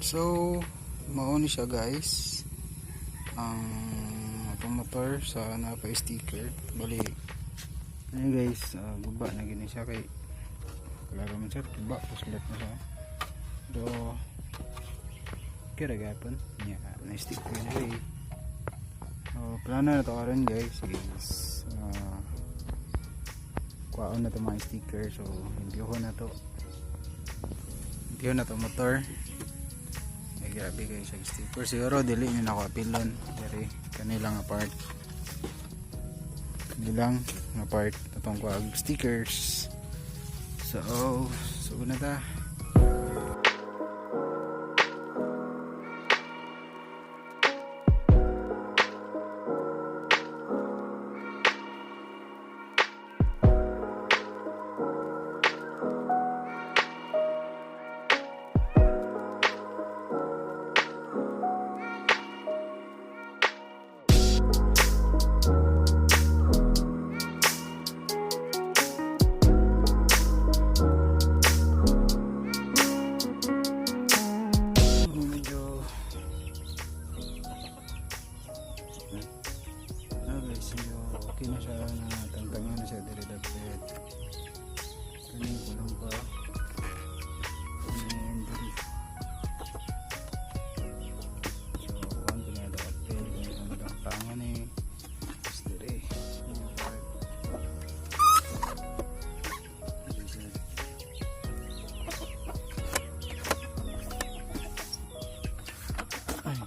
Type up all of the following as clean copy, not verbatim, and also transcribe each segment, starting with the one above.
So, mao ni siya, guys. Ang atong motor sa napa sticker. Bali, ayun guys, guba na gini siya kay klaro man siya, guba, puslit na siya. Pero, kira gapon. Nya, na sticker na eh. So, plano na to karon, guys, is kuhaon na to mga sticker. So, limpyohon na to. Limpyohon na to motor. Ay, grabe guys, ang sticker. Siguro dili nyo na ako apilon. Diri, kanilang nga part. Kanilang nga part atong kuha stickers. So, so na ta. Medyo ah guys, medyo okay na siya na tangtangan na siya diri dapat. Kaning kulang pa. And diri. So, kuhan ko na dapat pero kung ang tangan eh. Tapos diri. Yung part. Diri siya. Ay.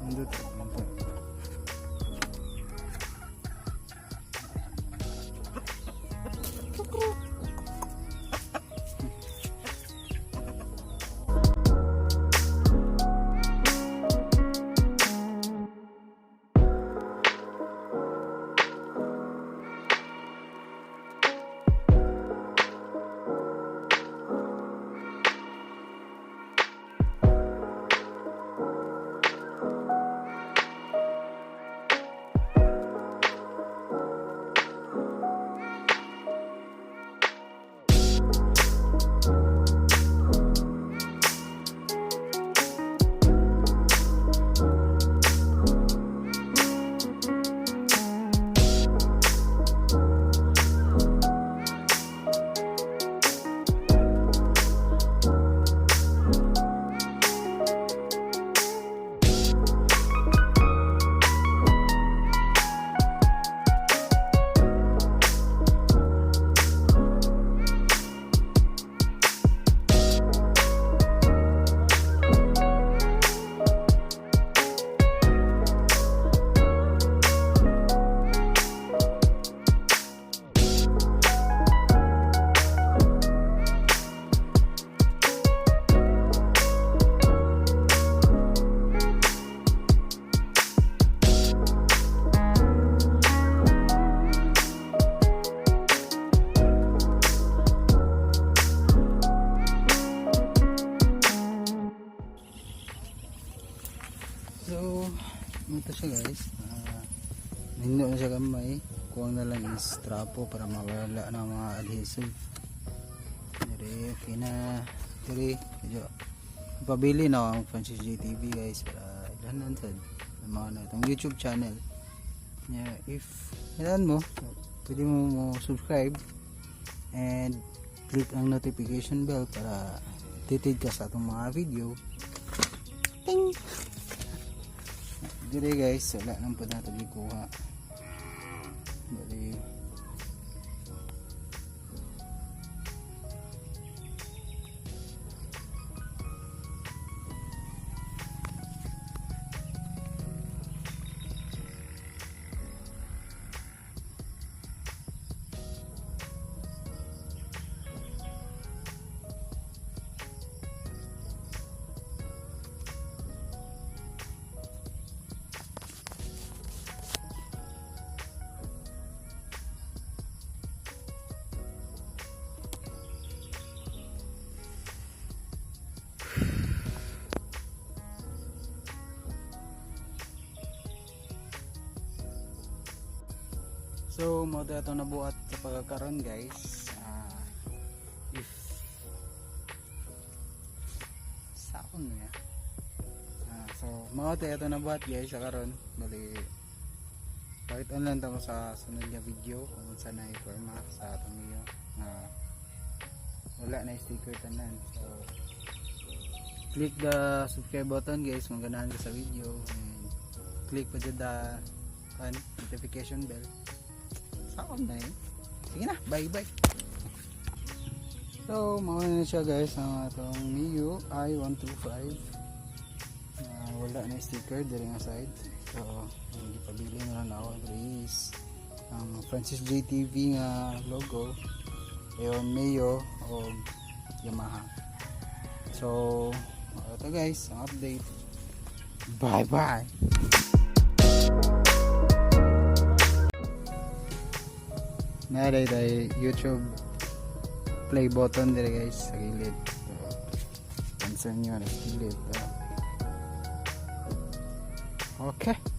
Nindot, nindot. So, ito siya, guys. Nindot na siya gamay. Kulang na lang is trapo para mawala na mga adhesive. Dire, okay na. Dire, medyo pabili na ang Francis JTV, guys, para ilhanan sad ang mga na itong YouTube channel. Yeah, if kailangan mo, pwede mo mo subscribe and click ang notification bell para updated ka sa atong mga video. Ting! Dire guys, wala nang po nato gikuha. Bali, so, mo ito nabuhat sa pagkakaroon, guys. If saon niya. Ah, so mao to ato nabuhat, guys, sa karon. Bali pakit lang ta mo sa sunod nga video kung unsa na iporma sa atong Mio nga wala na sticker tanan. So click the subscribe button, guys, kung ganahan ka sa video and click pa jud the kan notification bell. Saon na eh. Sige na, bye bye. So mao na siya, guys, ang atong Mio i125 na wala na sticker diri nga side. So ang gipabili na lang ako diri is ang Francis JTV nga logo, ayon Mio o Yamaha. So ito, guys, ang update. Bye bye. Naa tayo YouTube play button dire, guys, sa gilid. So, pansin nyo na sa gilid. Okay.